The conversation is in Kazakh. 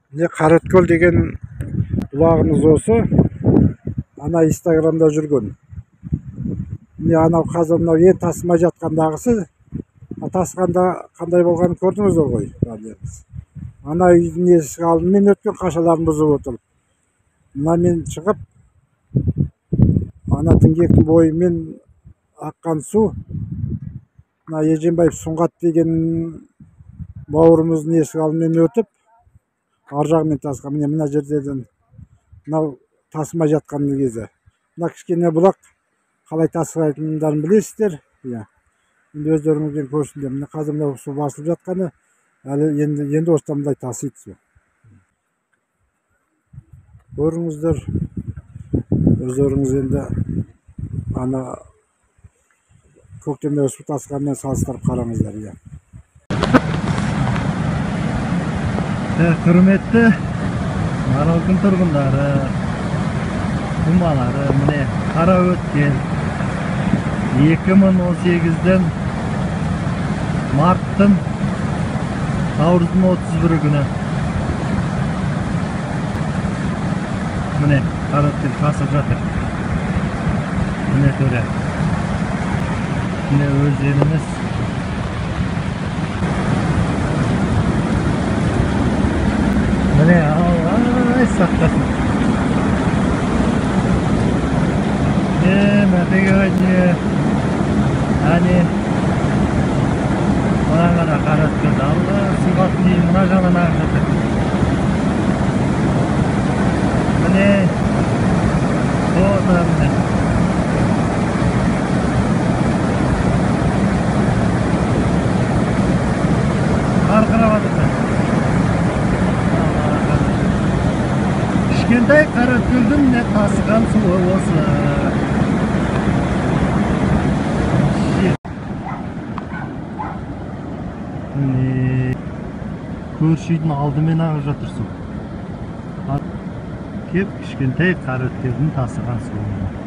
Міне Қараөткел деген бұлағымыз осы. Ана Инстаграмда жүрген. Міне анау қазір мынау ең тасымай жатқандағысы, тасығанда қандай болғанын көрдіңіздер ғой барлығыңыз. Ана үйдің есік алдымен өткен қашаларын бұзып отырып, мынамен шығып, ана діңгектің бойымен аққан су, мына Еженбаев Сұңғат деген бауырымыздың есік алдымен өтіп, ар жағымен тасыған. Міне мына жерден мынау тасымай жатқан кезі. Мына кішкене бұлақ қалай тасығайтындарын білесіздер. Иә. Енді өздеріңізден көрсіндер. Міне қазір мынау су басылып жатқаны, әлі енді осыдан былай тасиды су. Көріңіздер, өздеріңіз енді ана көктемде су тасығанмен салыстырып қараңыздар. Иә. Құрметті Маралдың тұрғындары, тумалары, міне Қараөткел 2018-ден марттың наурыздың 31 күні. Міне Қараөткел тасып жатыр. Міне төре. Міне өзеніміз. Міне Алла сақтасын. Мәтеге әне мына қара Қараөткелді Алла сұңғат дейін мына жағынан ағып жатыр. Міне ота міне. Қарқырап жатыр. Кішкентай Қараөткелдің міне тасыған суы осы. Міне көрші үйдің алдымен ағып жатыр су. Кеп кішкентай Қараөткелдің тасыған суы.